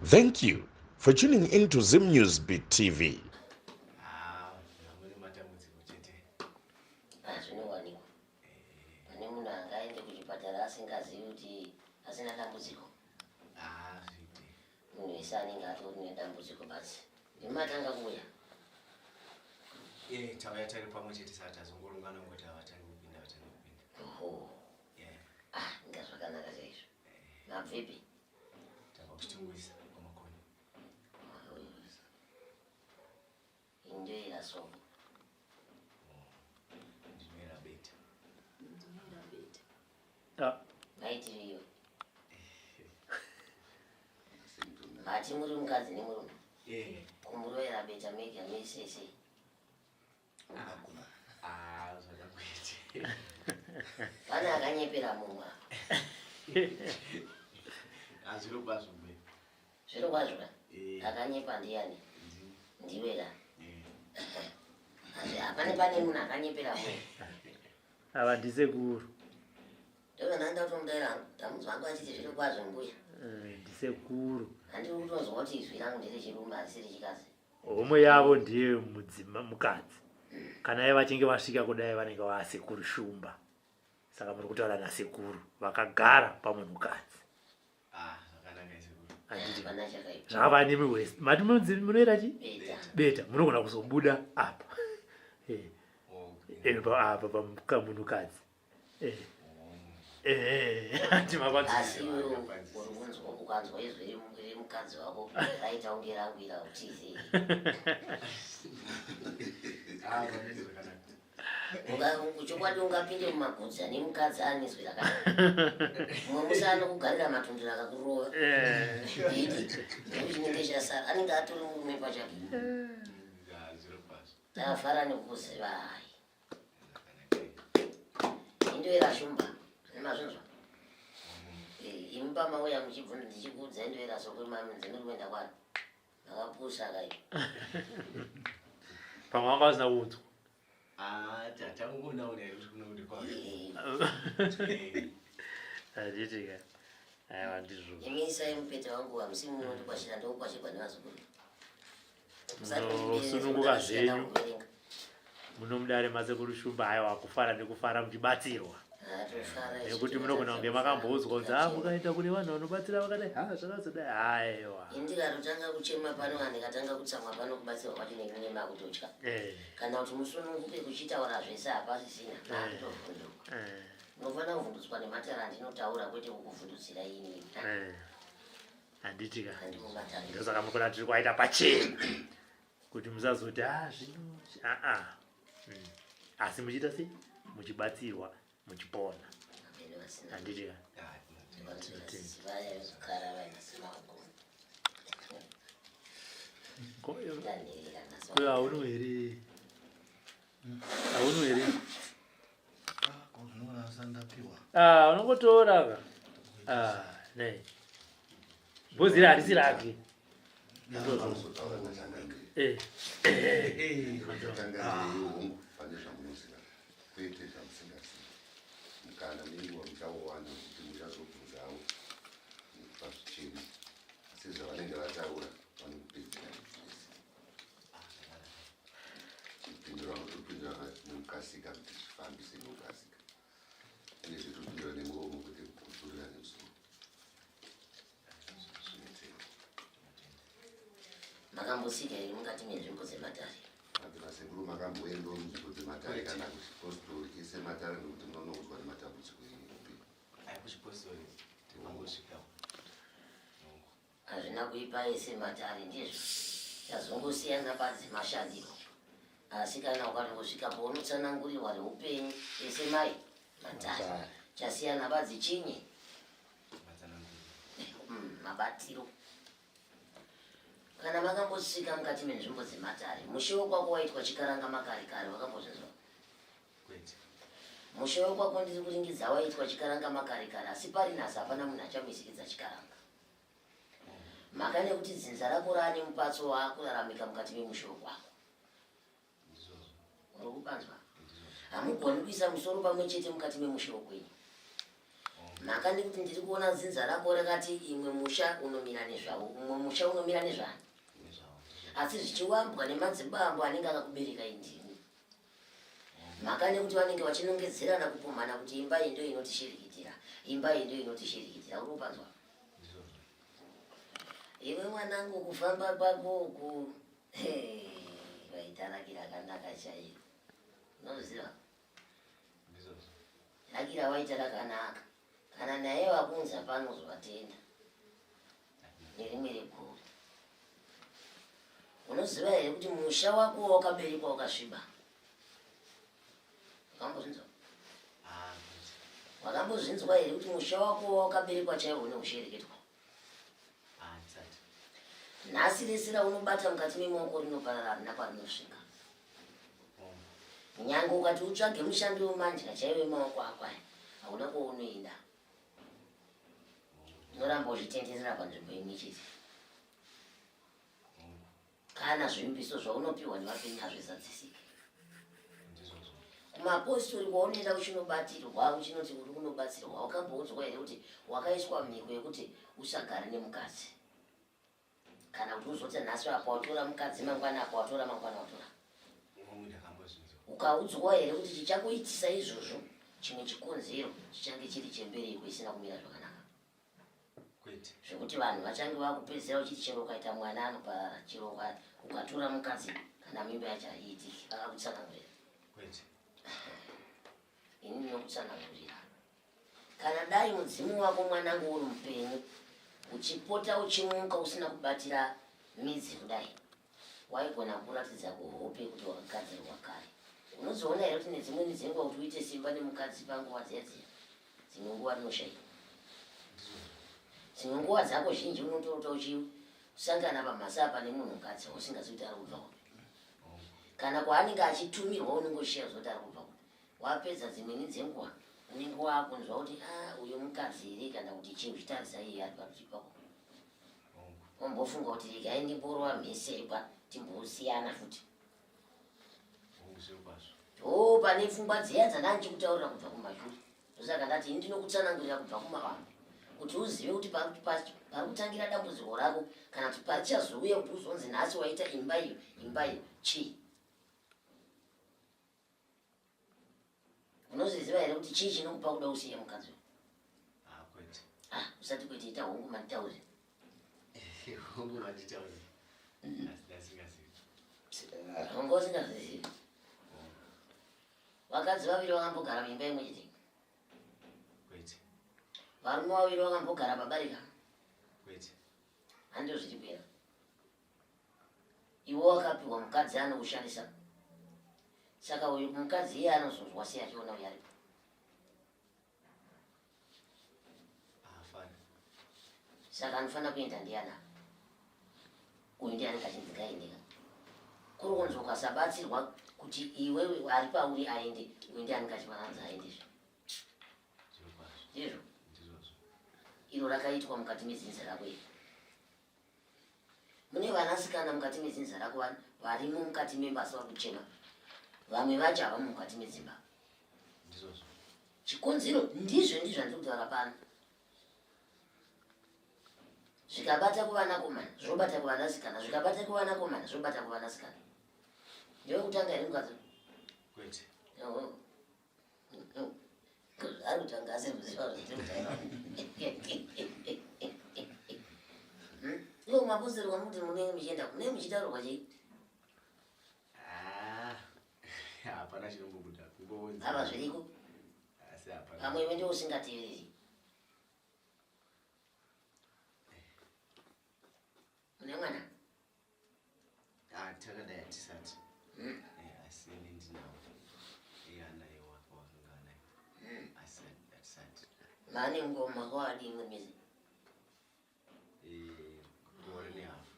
Thank you for tuning in to Zim News Beat TV. Ah, amweni matambudziko chete. Ah, zvinowanikwa pane munhu angaende kuchipatara asingazivi kuti asina dambudziko. Ah, zviite. Munhu wese anenge atori nedambudziko basi ndimatanga kuuya. Eh, tauya tari pamwe chete saka tazongorongana ngoti havatani kupinda vatani kupinda. Oho. Yeah. Ah, inga zvakanaka chaizvo. Mabvepi? Tabva kuchitungwiza kwaMakoni. Indoera soko. Ndinoera beta. Ndinoera beta. Ah. Maitiriyo. Mati muri mukadzi nemurume. Eh. Kumuroera beta mega mese sei? Ah, zvakakuita. Pane akanyepera mumwe apa. Ah, zviro kwazvo mbe. Zviro kwazvo ka? Eh. Akanyepa ndiyani? Ndiwe ka? Eh. Asi hapane pane munhu akanyepera mumwe. Ava ndisekuru. Ndovana ndakutomudaira hangu. Ndamunzwa hangu achiti zviro kwazvo mbuya. Eh, ndisekuru. Handiri kutonzwa kuti izwi rangu nderechirume harisi rechikadzi. Homwe yavo ndiye mudzima mukadzi. Kana iye vachinge vasvika kudai vanenge vasekuru Shumba. Saka muri kutaura nasekuru vakagara pamunhukadzi. Ah, zvakanaka sekuru. Handiti. Hapana chakaipa. Zvakava nemi west. Mati munonzi munoita chi? Beta. Beta. Munogona kuzobuda apa. Eh. Okay. Eh, apa pamunhukadzi. Eh. Eh, handi mapanzi. Asi iwe uri kunzwa ukanzwa izwi remukadzi wako raita kunge rangu ira utize. Ah, zvakanaka. Chokwadi ungapinde mumagudza nemukadzi ane izwi rakanaka. Mumwe musi anokugarira matundiro akakurova. Iti, nekuti chinenge chasara anenge atori murume pachake. Ah, zviro kwazvo. Tafara nekukuzivai. Indoera shumba, nemazvinzwa. Eh, imi pamauya muchibvunza ndichikuudza indoera soko mami nzimiri kuenda kwani. Makapusa kai. Pamwe vanga vasina kunzwa. Ah, tatangoona here kuti kunokuti kwazvo. Eh, Handiti ka. Aiwa ndizvo. Imi isai mupete wangu hamusi munondikwashira ndokukwashirwa nevazukuru. Munosununguka zvenyu. Muno mudare masekuru Shumba aiwa kufara nekufara muchibatsirwa. Nekuti munogona kunge makamboudzwa kunzi ah mukaenda kune vanhu vanobatsira vakadai ha zvakazodai aiwa. Ini ndikatotanga kuchema pano kana ndikatanga kutsamwa pano kubatsirwa kwacho nekunyema makutotya. Eh. Kana kuti musununguke kuchitaura zvese hapasisina makutovhunduka. Eh. Unofanira kuvhundutswa nematara andinotaura kwete kukuvhundutsira ini. Eh. Handiti ka. Handikumatare. Ndosaka mukona tiri kwaita pachena kuti musazoti ah zvino aa. Asi muchiita sei? Muchibatsirwa, muchipona. Amene vasina. Handiti ka. Vaya vezukara vainasima kuguma. Ndandirira nhasi. Ko hauno here? Hauno here? Ah, unongotora ka. Ah, nei. Bhozi iri harisi rake. Eh. Pane zvamunoziva kwete zvamusingazivi. Mukana nenguva muchauwana kuti muchazobvunzawo pazvichemo, asi zvavanenge vataura vanokupedzera zvese. Kupindura vanotopindura nekukasika kuti zvifambise nekukasika, uyezve topindura nemuromo kwete kukuturira nemusoro. Zvinotenda. Makambosvika here mukati menzvimbo dzematare? Ati vasekuru makamboendawo munzvimbo dzematare kana kuchipostori ese matare nekuti munonoudzwa nematambudziko enyu upenyu? Ai, kuchipostori tingangosvikawo. Hazvina kuipa ese matare ndizvo. Chazongosiyana badzi mashandiro. Asi kana ukatongosvika paunotsanangurirwa reupenyu ese mai matare. Chasiyana badzi chinyi? Mabatiro. Kana makambosvika mukati menzvimbo dzematare, mushe wekwako waitwa chikaranga makare kare, wakambozvinzwa? Kwete. Mushe wekwako ndiri kuringidza waitwa chikaranga makare kare, asi pari nhasi hapana munhu achamuisikidza chikaranga. Mhaka nekuti dzinza rako raane mupatso waakuraramika mukati memushe wekwako. Uri kupanzwa? Hamugoni kuisa musoro pamwe chete mukati memushe wekwenyu. Mhaka ndekuti ndiri kuona dzinza rako rakati imwe musha unomira nezvawo, umwe musha unomira nezvani. Asi zvichiwambwa nemadzibambo anenge akakubereka indimi. Mhaka nekuti vanenge vachinongedzerana kupumhana kuti imba iyi ndiyo inotishirikitira, imba iyi ndiyo inotishirikitira. Uri kupanzwa? Iwe mwanangu, kufamba kwako uku waita raki rakanaka chairo. Unoziva? Raki rawaita rakanaka. Kana naye wakunza pano uzovatenda nerimwe regore. Unoziva here kuti musha wako wakaberekwa wakasviba? Wakambozvinzwa? Ah, Wakambozvinzwa here kuti musha wako wakaberekwa chaiwo une ushereketwa? Ah, Nhasi rese raunobata mukati memaoko rinoparara, harina kwarinosvika. Nyange ukati utsvage mushandi wemandya chaiwo emaoko ako aya, hauna kwaunoenda. Unoramba uchitenderera panzvimbo imwe chete. Kana zvivimbiso zvaunopiwa nevapenyu hazvizadzisike. Kumapostori kwaunoenda uchinobatirwa, uchinoti uri kunobatsirwa, wakamboudzwa here kuti wakaiswa mhiko yekuti usagare nemukadzi? Kana kuti uzoti nhasi apa watora mukadzi, mangwana apa watora, mangwana watora. Ukaudzwa here kuti chichakuitisa izvozvo chimwe chikonzero chichange chiri chembereko isina kumira zvakanaka? Zvekuti vanhu vachange vakupedzisira uchiti chero ukaita mwana anoparara, chero ukatora mukadzi kana mimba yacho haiitiki. Vakakutsanangurira? Ini ndinokutsanangurira. Kana dai mudzimu wako mwanangu uri mupenyu, uchipota uchimuka usina kubatira midzi kudai, waigona kuratidza kuhope kuti wakagadzirwa kare. Unozoona here kuti nedzimweni dzenguva kuti uite simba nemukadzi panguva dziya dziya, dzimwe nguva rinoshaika. Dzimwe nguva dzako zhinji unotorota uchisangana pamhasa apa nemunhu mukadzi wausingazivi kuti ari kubva kupi. Kana kwaanenge achitumirwa unenge uchishayiwa kuti ari kubva kupi. Wapedza dzimweni dzenguva unenge wakunzwa kuti uyo mukadzi here kana kuti chii, uchitarisa iye ari parutivi pako. Wombofunga kuti regai ndimborova mhesekwa timbosiyana futi. Oh, pane pfungwa dziya dzandanga ndichikutaurira kubva kumashure. Ndosaka ndati ini ndinokutsanangurira kubva kumavambo kuti uzive kuti pari kutangira dambudziko rako, kana kuti parichazouya kuti uzonzi nhasi waita imba iyo, imba iyo chii. Unozviziva here kuti chii chinokupa kuda usiye mukadzi uyu? Ah, kwete. Ah, usati kwete, ita hongu manditaure. Hongu manditaure. Asi ndasingazivi. Hongu usingazivi. Vakadzi vaviri vakambogara muimba imwe chete? Kwete. Varume vaviri vakambogara pabarika? Kwete. Handizvo zviri kuera. Iwe wakapiwa mukadzi anokushandisa. Saka uyu mukadzi iye anozonzwa sei achiona uyu aripo? Haafani. Saka anofanira kuenda ndiana? Uyu ndiye anenge achinzi ngaende. Kuri kunzi ukasabatsirwa kuti iwewe ari pauri aende, uyu ndiye anenge achivananzi aendezve. Ndizvo? Iro rakaitwa mukati medzinza rako iri. Mune vanasikana mukati medzinza rako varimo mukati memba asi vari kuchema. Vamwe vacho havamo mukati medzimba. Chikonzero ndizvo ndizvo zvandiri kutaura pano. Zvikabata kuvanakomana zvobata kuvanasikana, zvikabata kuvanakomana zvobata kuvanasikana. Ndiwe kutanga here mukadzi? Kwete. Ari kutanga asi kuziva zvandiri kutaura. Iwo mapostori kwamuti munenge muchienda, munenge muchitaurirwa chii? Ah, hapana chinombobuda. Kungonzi. Hava zviriko. Asi hapana. Pamwe iwe ndiwe usingateereri. Une mwana? Ah, takadai hatisati. Asi ini ndinawo. Iye anaye wake wakanga anaye. Asi hatisati. Mane ngoma kwadi imwe mizi. Gore nehafu.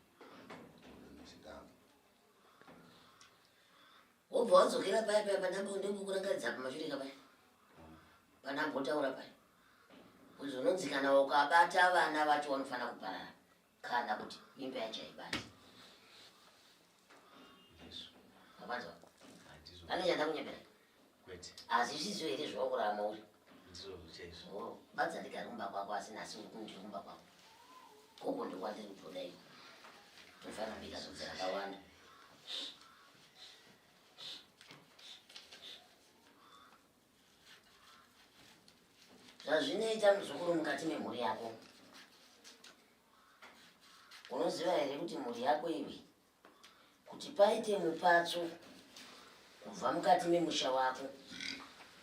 Wobva wadzokera paya paya pandambo ndimbokurangaridza pamashure kapaya. Pandambotaura paya. Kuti unonzi kana ukabata vana vacho vanofanira kuparara kana kuti mimba yacho haibati. Wapanzwa? Pane chanda kunyepera? Kwete. Asi zvisizvo here zvawakurarama uri? Ndizvozvo chaizvo. Oh, badza ndigari kumba kwako asi nhasi ndiri kumba kwako. Koko ndokwandiri kutoda iko. Tofanira kubika zodza rakawanda. Zvazvinoita muzukuru mukati memhuri yako. Unoziva here kuti mhuri yako iwe kuti paite mupatso kubva mukati memusha wako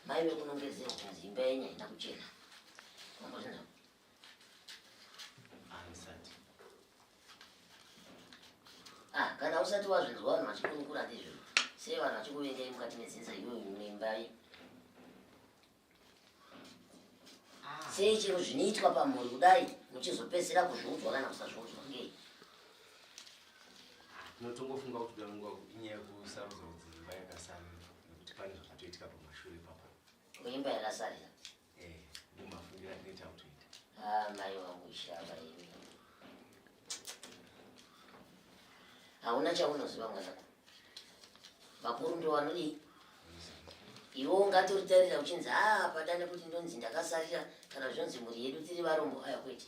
mai vekunongedzerwa kunzi imba yenyu haina kuchena. Wambozvinzwa? Handisati. Ah, kana usati wazvinzwa vanhu vachikurukura ndizvo sei vanhu vachikuvengai mukati medzinza iyoyo muimba iyi? Sei chero zvinoitwa pamhuri kudai muchizopedzisira kuzviudzwa kana kusazviudzwa ngei? Tinotongofunga kuti danguva inyaya yekusarudza kuti imba yakasarira nekuti pane zvakatoitika pamashure ipapa. Imba yakasarira? Eh, ndomafungiro atinoita kutoita. Ah, mai wangu shava imi. Hauna chaunoziva mwanangu. Vakuru ndo vanodii? Iwe ungatoritarira uchinzi haa pada nekuti ndonzi ndakasarira kana zvonzi mhuri yedu tiri varombo aya kwete.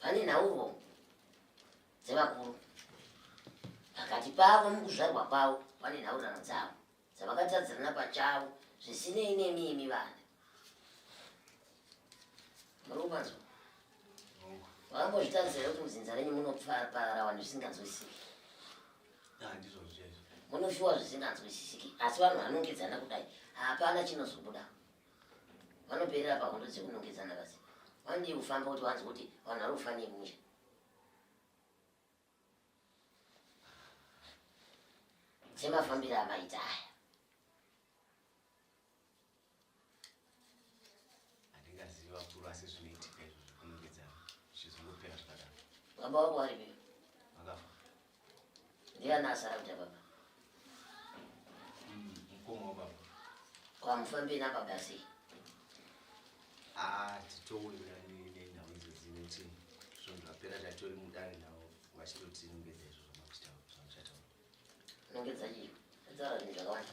Pane nhaurwo dzevakuru. Pakati pavo mukuzvarwa kwavo pane nhaurirano dzavo dzavakatadzirana pachavo zvisinei nemi imi vana. Muri kupanzwa? Wakambozvitarisira here kuti mudzinza renyu munoparara vanhu zvisinganzwisisiki? Ah, ndizvozvo chaizvo. Munofiwa zvisinganzwisisiki asi vanhu vanongedzana kudai hapana chinozobuda. Vanoperera pahondo dzekunongedzana basi. Vanodii kufamba kuti vanzwe kuti vanhu vari kufa nei mumusha? Semafambiro amaita aya. Handingazivi vakuru asi zvinoitika izvo zvekunongedzana zvichizongopera zvakadaro. Baba wako varipi? Vakafa. Ndiani asara kuita baba? Mukoma wababa. Kwamufambi nababa sei? Ah, titowira nenhau idzodzi nekuti svondo rapera tatori mudare navo vachitotinongedza izvo zvamuchataura. Nongedza chii? Taura zvinhu zvakawanda.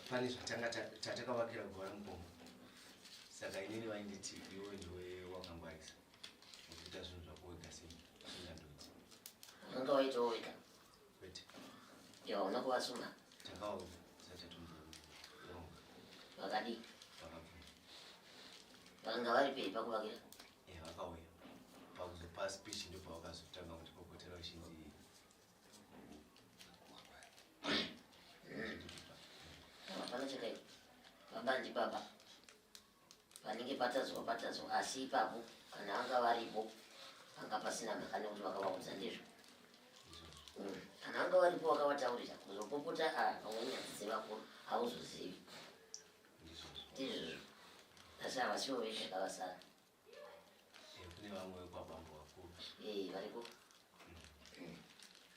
Pane zvatanga tatakavakira guva ramukoma. Saka inini vainditi iwe ndiwe wakangwarisa. Ukuita zvinhu zvako wega sei? Usingandudzi. Wanga waitawo wega? Kwete. Iwe hauna kuvasuma? Takaona tisati tatomboronga. Vakadii? Vakabvuma. Vakanga vari pei pakuvakira? Eh, vakauya. Pakuzopa speech ndopavakazotanga kundipopotera vachinzi Hapana chakaipa. Baba ndibaba. Panenge patadzwa patadzwa asi ipapo kana vanga varipo panga pasina mhaka nekuti vakavaudza ndizvo. Kana vanga varipo vakavataurira kuzopopota ah pamwe nyadzi dzevakuru hauzozivi. Ndizvozvo. Asi havasivo vega kavasara. Kune vamwe vekwabambo vakuru. Eh, variko.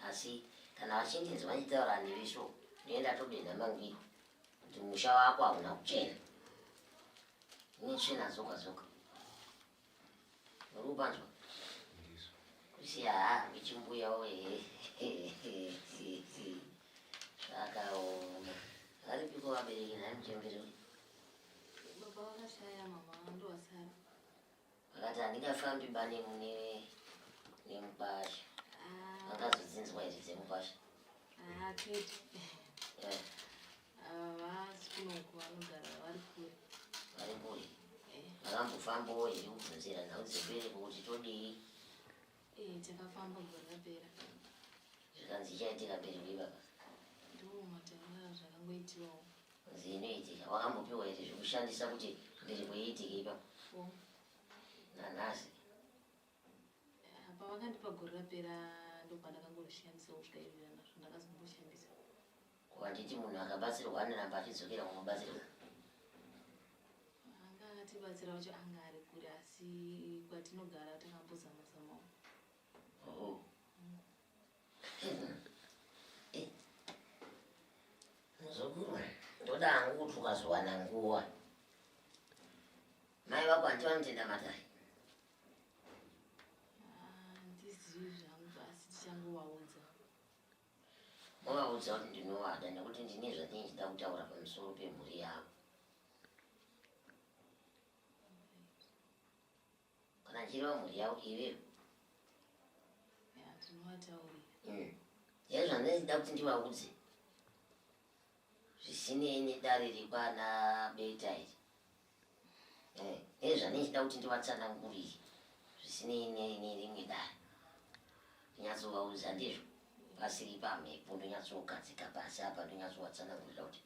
Asi kana vachindinzwa ndichitaura newe so ndinenge ndatodenha mangwiro kuti musha wako hauna kuchena. Une tsvina dzoga dzoga. Uri kupanzwa? Ndizvo. Kusiya haa vechimbuyawo ehe. Zvakaoma. Varipiko vabereki nhai muchembere uyu? Baba vakashaya mama ndovasara. Vakati handingafambi ba nemukwasha. Ah. Vakazodzinzwa here dzemukwasha? Ah, kwete. Eh. Havasi kunoku vanogara vari kure. Vari kure. Eh. Vakambofambawo here kubvunzira nhau dzembereko kuti todii? Eh, takafamba gore rapera. Zvikanzi ichaitika mbereko ipapa. Ndiwo matauriro zvakangoitiwawo. Nzi inoitika. Wakambopiwa here zvekushandisa kuti mbereko iitike ipapo? Oh. Nanhasi. Apa vakandipa gore rapera ndopandakangozvishandisa kusvika izvi nazvo ndakazomboshandisa. Ko handiti munhu akabatsirwa anoramba achidzokera kunobatsirwa? Anga akatibatsira wacho anga ari kure asi kwatinogara takambozama zamawo. Oh. Eh. Muzukuru, ndoda hangu kuti ukazowana nguva. Mai vako handiti vanotenda matare? Handizivi zvangu asi tichangovaudza. Movaudza kuti ndinovada nekuti ndine zvandinenge ndichida kutaura pamusoro pemhuri yavo. Kana ndichireva mhuri yavo iwewe. Ya, tinovataurira. Chaizvo zvandinoda kuti ndivaudze zvisinei nedare rekwana Beta iri. Nezvandinoda kuti ndivatsanangurire zvisinei nerimwe dare. Ndonyatsovaudza ndizvo pasiri pamhepo, ndonyatsogadzika pasi apa, ndonyatsovatsanangurira kuti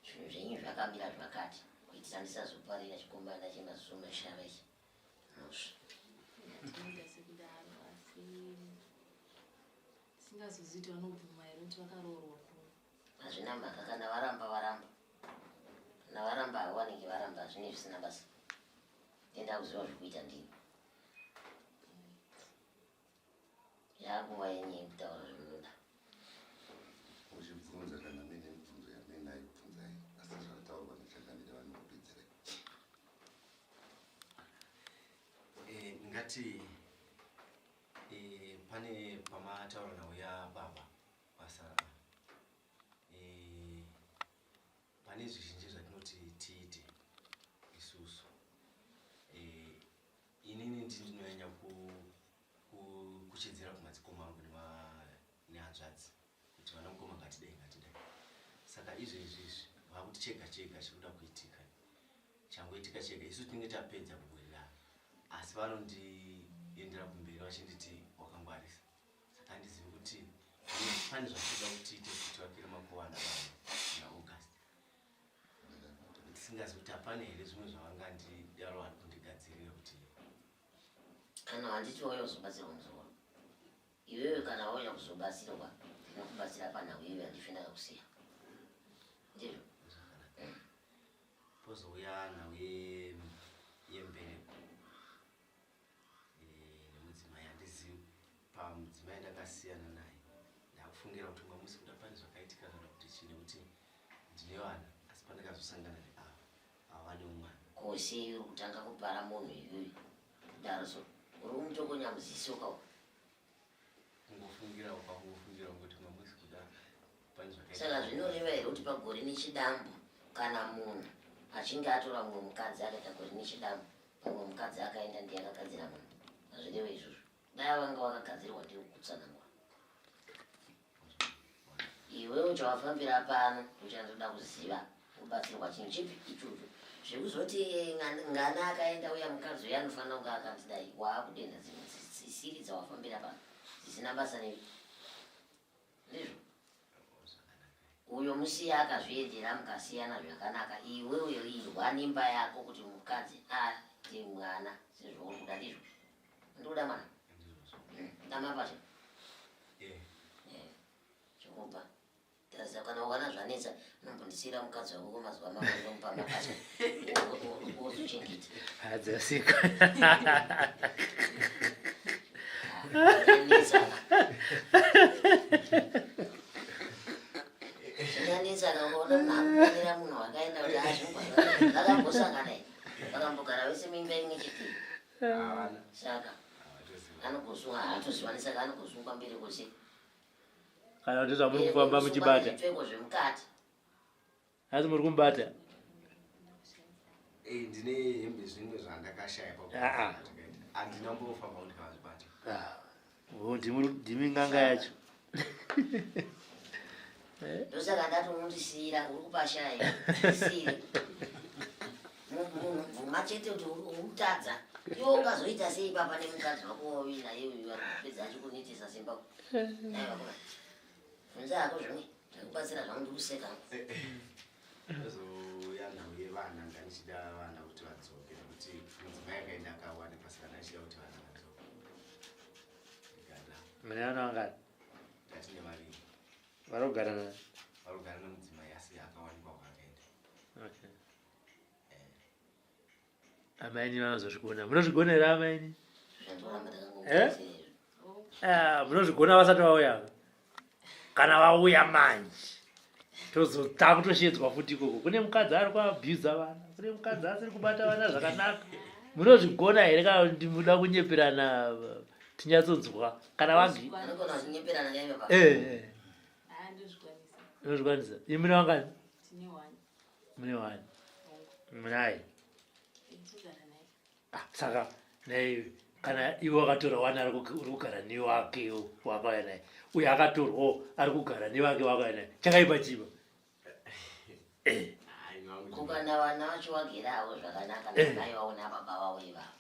zvinhu zvenyu zvakamira zvakati, kuitira ndisazoparira chikomana chemazuva mashava ichi mhosva. Tinoita sekudaro, asi tisingazozivi kuti vanobvuma here kuti vakaroorwa kuno. Hazvina mhaka, kana varamba varamba, kana varamba havo vanenge varamba, hazvine zvisina basa. Ndenda kuziva zvekuita ndini. Yakuva yenyu yekutaura zvamunoda. Muchibvunza kana muine mibvunzo yamuinayo bvunzai, asi zvataurwa nechangamire vanokupedzerai. Ndingati pane pamataura nhau yababa vasara. Pane zvizhinji zvatinoti tiite isusu. Inini ndinonyanya kuchidzira kumadzikoma angu nehanzvadzi kuti vana mukoma ngatidai, ngatidai. Saka izvezvi izvi vakuti chega chega chiri kuda kuitika, changoitika chega, isu tinenge tapedza kuwirirana, asi vanondiendera kumberi vachinditi wakangwarisa. Saka handizivi kuti pane zvatinoda kuti tiite kuti tivakire makuva ana baba muna August, tisingazivi kuti hapana here zvimwe zvavangandidaro vari kundigadzirira kuti kana handiti wauya kuzobatsirwa muzukuru iwewe, kana wauya kuzobatsirwa ndinokubatsira panhau iyoyo, handifi ndakakusiya, ndizvo. Zvakanaka. Pozouya nhau yembereko nemudzimai. Handizivi pamudzimai ndakasiyana naye, ndakufungira kuti ungamusi kuda pane zvakaitika kana kuti chii, nekuti ndine vana, asi pandakazosangana neava havane mwana. Kosei uri kutanga kupara munhu iyoyo kudaro, so uri kumutokonya muziso kawo. Kungofungirawo, kwakungofungirawo kuti ungamusi kuda pane zvakaitika. Saka zvinoreva here kuti pagore nechidambu kana munhu achinge atora mumwe mukadzi akaita gore nechidambu, pamwe mukadzi akaenda ndiye akagadzira munhu? Hazvireve izvozvo. Dai vanga vakagadzirwa ndiri kutsanangura. Iwewe uchawafambira pano uchandoda kuziva kubatsirwa chinhu chipi ichocho. Zvekuzoti ngana akaenda uya mukadzi uya anofanira kunge akandidai, waakudenda dzimwe dzisiri dzawafambira pano dzisina basa nevi, ndizvo. Uyo musiya akazviendera, mukasiyana zvakanaka. Iwewe irwa nemba yako kuti mukadzi ate mwana sezvauri kuda, ndizvo. Ndikuda mwana damapasha chikupa tarisa. Kana ukaona zvanetsa, unombondisiyira mukadzi wako kwemazuva mamwe, ndomupa mapasha wozochengeta. Hadzasika. Zvinetsana, zvinganetsana ukaona munhu akufonera munhu wakaenda kuti azvingwa vakambosangana here, vakambogara vese muimba imwe chete? Havana. Saka anogosungwa, haatoziwani, saka anogosungwa mberi kwose. Kana kuti zvamuri kufamba muchibata. Zvipfeko zvemukati. Asi muri kumubata? Ndine hembe zvimwe zvandakashaya. Ah, ah. Handina mbofamba ndikavazvibata. Ah, oh, ndimi n'anga yacho. Ndosaka ndati unondisiyira, uri kupashaya, siyire munhu, bvuma chete kuti uri kutadza. Iwe ungazoita sei papa nemukadzi wako wawina iyoyo ari kupedza achikunetesa simba? Aiwa, kuva bvunza hako zvimwe, ndakubatsira zvangu, ndikuseka. Ozouya nhau yevana. Nganichida vana kuti vadzoke, nekuti mudzimai akaenda akawanikwa, saka ndachida kuti vana vadzoke. Ndikada. Mune vana vangani? Ndatine vaviri. Vari kugara nani? Vari kugara nemudzimai, asi akawanikwa kwaakaenda. Okay. Amaini vanozozvigona, munozvigona here amaini? Zvandoramba. Eh? Ndakangokubatsira izvo. Ah, munozvigona vasati vauya. Kana vauya manje tozotanga futi ikoko, kune mukadzi ari kuabhuza vana, kune mukadzi asiri kubata vana zvakanaka. Munozvigona here kana kuti muda kunyeperana tinyatsonzwa kana vagi? Anogona kuchinyeperana kaive pa. Haa, ndozvikwanisa. Unozvikwanisa. Imi mune vangani? Tine one. Mune one? Munaye? Togara naye. Ah, saka nei Kana iwe wakatora wani ari uri kugara newake wakauya naye, uye akatorwawo ari kugara newake wakauya naye, chakaipa chiva. Ko kana vana vacho vagere havo zvakanaka namai vavo nababa vavo ivavo?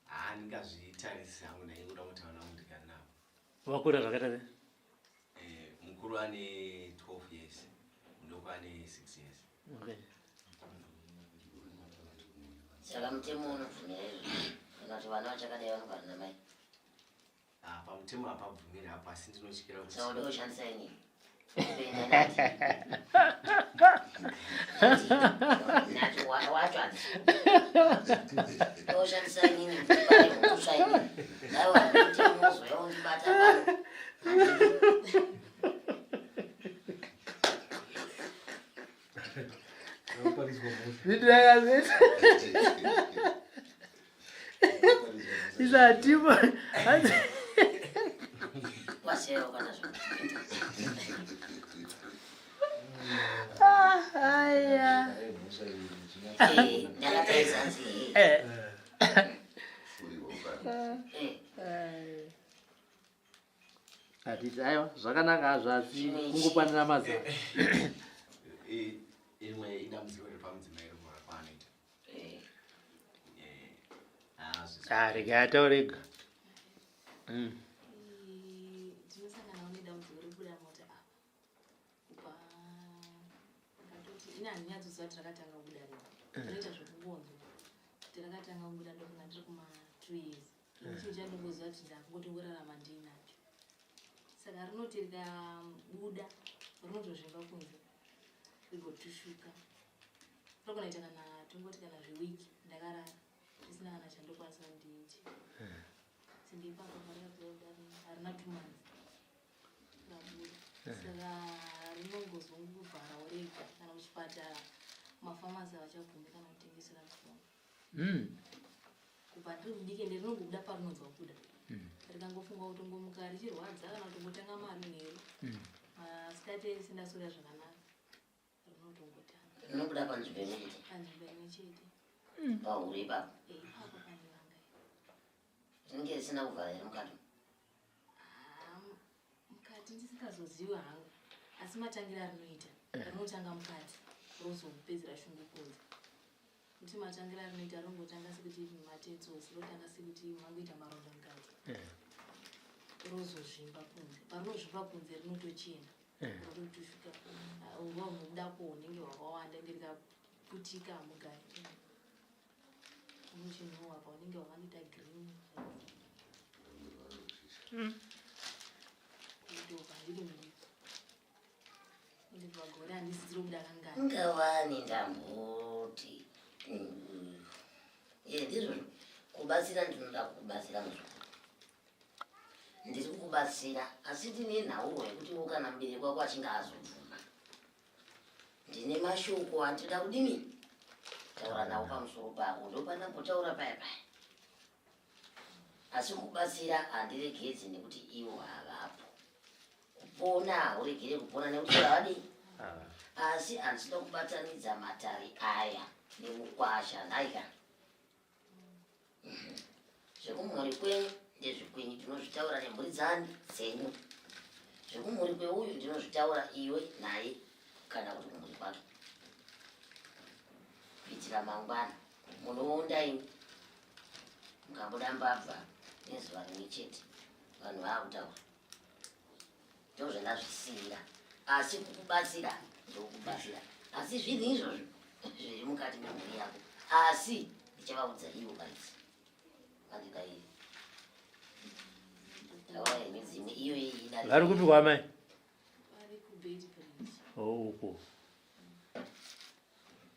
Handingazvitarisi hangu naye kuda kuti vana vangu ndigare navo. Vakura zvakaita sei? Mukuru ane 12 years, mudoko ane 6 years. Okay. Saka mutemo unobvumira izvozvo kana kuti vana vachakadai vanogara namai? Pamutemo hapabvumiri hapo, asi ndinotyira kuti Saka uda kushandisa inini? Kupenda nati. Nati wacho handisi. Toshandisa inini kuti pane mhosva inini. Dai wamutemo uzouya undibata pano. Zvitirakazi. Isatipo. Wasewo kana zvo. Aya. Ndakatarisa hanzi. Hatiti aiwa, zvakanaka hazvo, asi kungopanana mazano. Imwe idambudziko riri pamudzimai rekurwara kwaanoita. Ah, rega ataure ega. Tinosanganawo nedambudziko rekubuda mota apa. Kubva ngatoti ini handinyatsoziva kuti rakatanga kubuda rini. Ndinoita zvekungonzwa kuti rakatanga kubuda ndofunga ndiri kuma 2 years. Ini chinhu chandingoziva kuti ndakungotongorarama ndiinacho. Saka rinoti rikabuda rinotozvimba kunze rigotushuka. Rinogona kuita kana tongoti kana zvewiki ndakarara ndisina kana chandokwanisa ndiite. Senge ipapo parakapera kubuda harina 2 months rabuda. Saka rinongozongovharawo rega kana kuchipatara mafamasi havachabvumi kana kutengesera mushonga. Kubva ndiri mudiki ende rinongobuda parinonzwa kubuda. Rikangofunga kutongomuka richirwadza kana kutongotanga manheru. Masikati ese ndaswera zvakanaka. Rinotongotanga. Rinobuda panzvimbo imwe chete? Panzvimbo imwe chete. Pahuro ipapo? Ipapo pane vanga. Rinenge risina kuvhara here mukati? Mukati ndisingazozivi hangu. Asi matangira arinoita. Rinotanga mukati rozopedzera shungu kunze. Kuti matangira arinoita ringotanga sekuti matetsosi, rotanga sekuti mangoita maronda mukati. Rozozvimba kunze. Parinozvimba kunze rinotochena. Rototushuka. Urwa hunobuda ko hunenge hwakawanda ende rikaputika hamugari. Unochinhuhwa pa hunenge hwakandoita green. Ndobva ndiri mudiki. Ende pagore handisi dziri kubuda kangani. Ngawani ndamboti. Ndizvo kubatsira, ndinoda kukubatsira muzukuru. Ndiri kukubatsira asi ndine nhaurwa yekuti wo kana mubereki wako achinge azobvuma. Ndine mashoko andinoda kudini? Taura nawo pamusoro pako, ndopandambotaura paya paya. Asi kubatsira handiregedzi nekuti ivo havapo. Kupona hauregere kupona nekuti havadi. Asi handisida kubatanidza matare aya nemukwasha nhaika. Zvekumhuri kwenyu ndezvekwenyu, ndinozvitaura nemhuri dzani dzenyu. Zvekumhuri kweuyu ndinozvitaura iwe naye kana kuti kumhuri kwake. Kuitira mangwana munoonda imi mukabuda mbabva nezuva rimwe chete vanhu vaakutaura. Ndozvandazvisiyira, asi kukubatsira ndokubatsira, asi zvinhu izvozvo zviri mukati memhuri yako, asi ndichavaudza ivo varidzi vandidairi. Taura henyu dzimwe iyo iyi idari. Vari kupi kwamai? Vari kuBeitbridge. Oh, uko.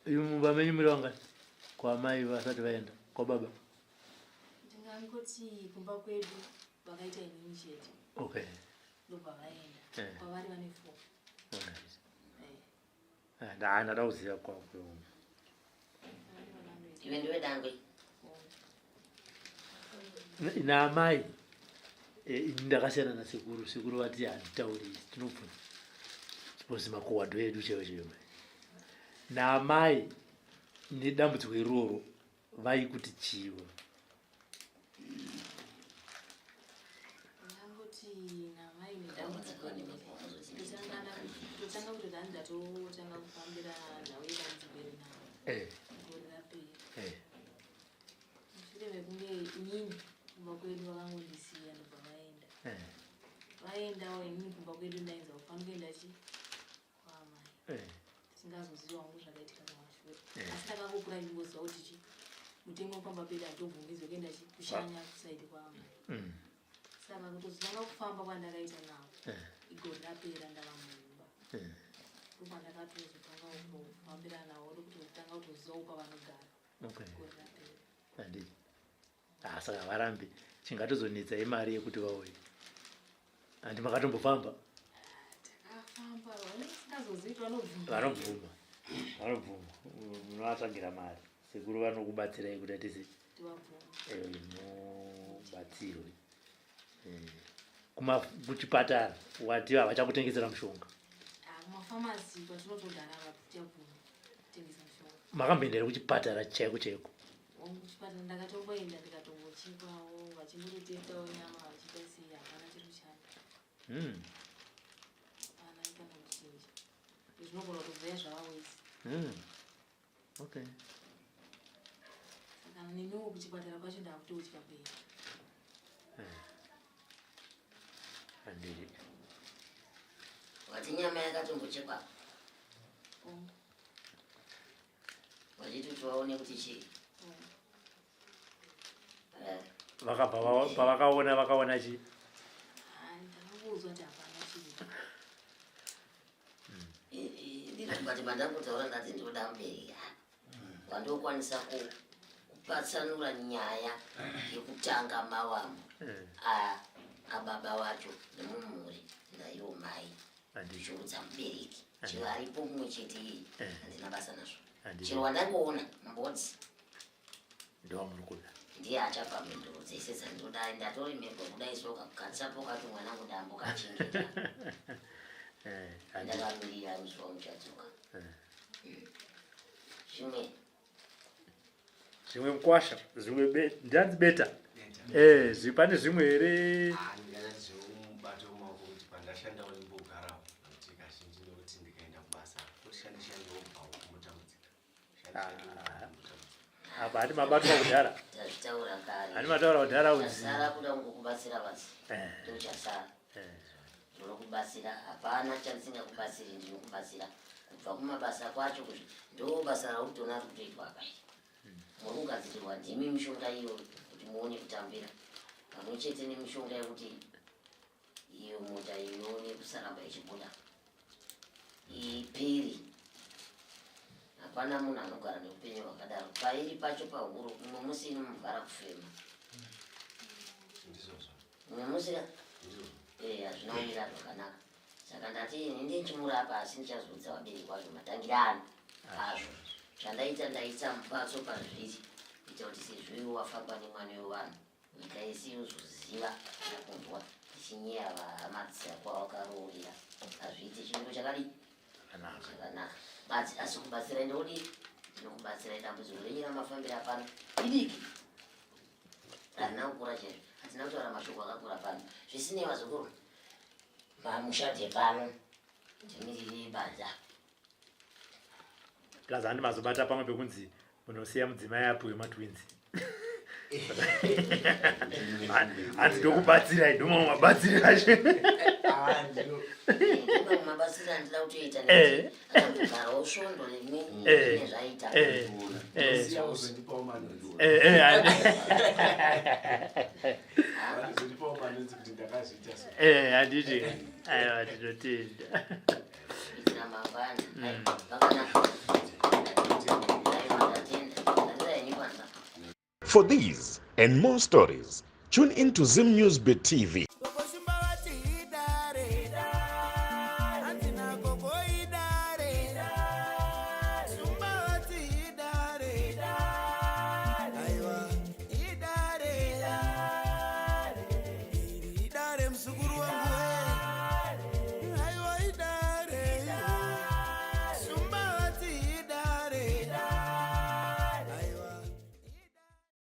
Imi mumba menyu muri vangani? Kwamai vasati vaenda, kwababa? Ndingangoti kumba kwedu vakaita inini chete. Ndobva vaenda. Kwavari vane 4. Ndada kuziva kwako. Iwe ndiwe dangwe. Naamai, ini ndakasiyana nasekuru. Sekuru vati handitauri, tinobvunza. Suppose makohwa ndo edu chaiwo chaiwo. Naamai nedambudziko iroro Vaikuti chiwo? Ndangoti namai nedambudziko iri totanga kutoti hanzi ndatotanga kufambira nhau yedambudziko iri navo eh. gore rapera eh. mushure mekunge inini kumba kwedu vakangondisiya ndobva vaenda eh. Vaendawo inini kumba kwedu ndainza kufanira kuenda chi kwaamai eh. Tisingazoziva hangu zvakaitika kumashure eh. Asi ndakangokura ndingoziva kuti chi mutengo wepamba pedu hatobvumidzwe kuenda chi kushanya kusaidi kwaamai mm. Saka kutozotanga kufamba kwandakaita navo eh. Igore rapera ndava mumba ndopandakatozotanga kufambira navo ndokutotanga kutozivawo pavanogara gore rapera. Handiti ah, saka havarambi chingatozonetsa imari yekuti vauye handi makatombofamba vanobvuma vanobvuma munovatsvagira mari sekuru vanokubatsirai kuti atise eh, mubatsirwe eh, kuchipatara wati havachakutengesera mushonga ah, makamboenda kuchipatara chaiko chaiko Kuchipatara ndakatomboenda ndikatombochekwawo vachingototestawo nyama vachiita sei hapana chiri kushanda. Hmm. Hapana kana kuchinja. Zvinogona kutobva zvava wese. Hmm. Okay. Saka neniwo kuchipatara kwacho ndakutotya kuenda. Eh. Handidi. Wati nyama yakatombochekwa. Oh. Vachiti kuti vaone kuti chii. Eh. Vakabva pavakaona vakaona chii? Ndakangouzwa kuti hapana chii. Ndiri pandakutaura ndati ndinoda mubereki wandokwanisa kupatsanura nyaya yekutanga mawambo eh. ababa wacho nemumhuri naiwo mai ndichiudza mubereki chero aripo mumwe chete iye eh. handina basa nazvo chero wandangoona mbodzi ndowamuri kuda ndiye achapa mhinduro dzese dzandinoda ndatoremerwa kudai so kakatsapo kacho mwanangu ndambokachengeta eh, ndakamirira musi wamuchadzoka eh. Zvimwe zvimwe mukwasha zvimwe ndanzi beta eh pane zvimwe here ah, ndingazimubato mumaoko kuti pandashandawo ndimbogarawo kuti kazhinji nekuti ndikaenda kubasa kuti shande shandewo bvawo kumbotambudzika ah, apa hati mabatwa kudhara tazvitaura kare hati mataura kudhara chasara kuda kungokubatsira basi eh. ndochasara eh. Ndinokubatsira hapana chandisingakubatsiri ndinokubatsira kubva kumabasa kwacho kuzvi ndo basa raurikutoona riri kutoitwa apa iri muri kugadzirirwa ndimi mishonga iyo kuti muone kutambira pamwe chete nemishonga yekuti iyo mota ione kusaramba ichibuda iperi hapana munhu anogara neupenyu hwakadaro pairi pacho pahuro mumwe musi inomuvhara kufema mumwe musi eh, hazvina kumira zvakanaka saka ndati ini ndichimurapa asi ndichazoudza vabereki vazvo matangira ano azvo chandaita ndaisa mupatso pazviri kuita kuti sezvo iwe wafamba nemwana wevanhu nyika yese yozoziva nakunzwa tichinyeya vahama dzako wakaroorera hazviite chimiro chakadii chakanaka badzi asi kubatsirai ndodii ndinokubatsirai dambudziko renyu ramafambira pano idiki harina kukura chaizvo hatina kutaura mashoko akakura pano zvisinei vazukuru mamushadhe pano ndimirire badza plus handi mazobata pamwe pekunzi munosiya mudzimai apiwe matwins hanzi ndokubatsirai ndomamwe mabatsiri acho mabatsiri andida kutoita eh. akambogarawo svondo rimwe eh. nezvaita eh. Handiti aiwa tinotenda For these and more stories, tune in to Zim News Bit TV.